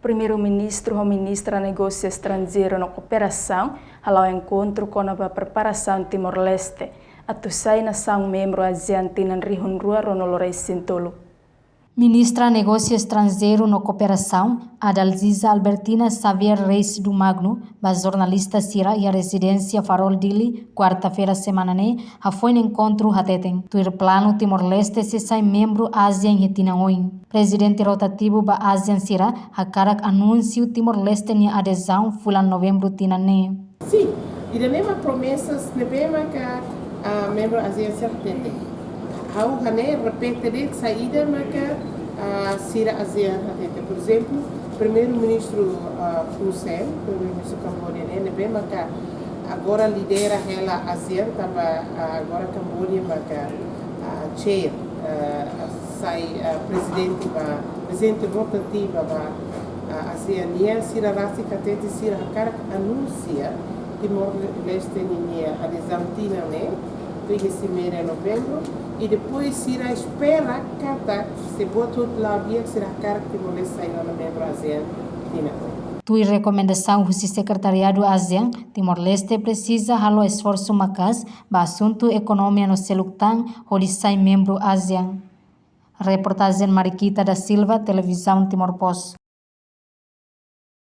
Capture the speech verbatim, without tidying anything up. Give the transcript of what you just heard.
Primeiru-Ministru ho Ministra Negósiu Estranjeiru no Kooperasaun hala'o enkontru kona-ba preparasaun Timor-Leste atu sai nasaun membru ASEAN tinan rihun rua ruanulu resin tolu. Ministra Negósiu Estranjeiru no Kooperasaun, Adalgisa Albertina Xavier Reis do Magno, ba jornalista sira iha rezidénsia Farol Dili, kuarta-feira semana ne'e, hafoin enkontru hateten. Tuir planu Timor-Leste sei sai membru ASEAN iha tinan oin. Prezidente rotativu ba ASEAN sira hakarak anunsiu Timor-Leste nia adezaun fulan Novembru tinan ne'e. Sin, ida-ne'e mak promesas ne'ebé maka, ah, membru ASEAN sira hateten. Ha'u hanesan repete de'it saida maka, ah, sira ASEAN hateten. Por ezemplu, Primeiru-Ministru, ah, Hun Sen, Primeiru-Ministru Kamboja ne'e, ne'ebé maka agora lidera hela ASEAN, tanba, ah, agora Kamboja maka, ah, chair, ah, sai, ah, prezidente ba, prezidente rotativa ba, ah, ASEAN nian, sira rasik hateten sira hakarak anunsia Timor-Leste ninia adezaun tinan ne'e, tuir iha Simeira Novembru, i depois sira espera katak se buat hotu la'o di'ak sira hakarak Timor-Leste sai ona membru ASEAN tinan ne'e. Tuir rekomendasaun husi Sekretariadu ASEAN, Timor-Leste presiza halo esforsu maka'as ba asuntu ekonomia no seluk tan hodi sai membru ASEAN. Reportajen Mariquita da Silva, Televizaun Timor Post.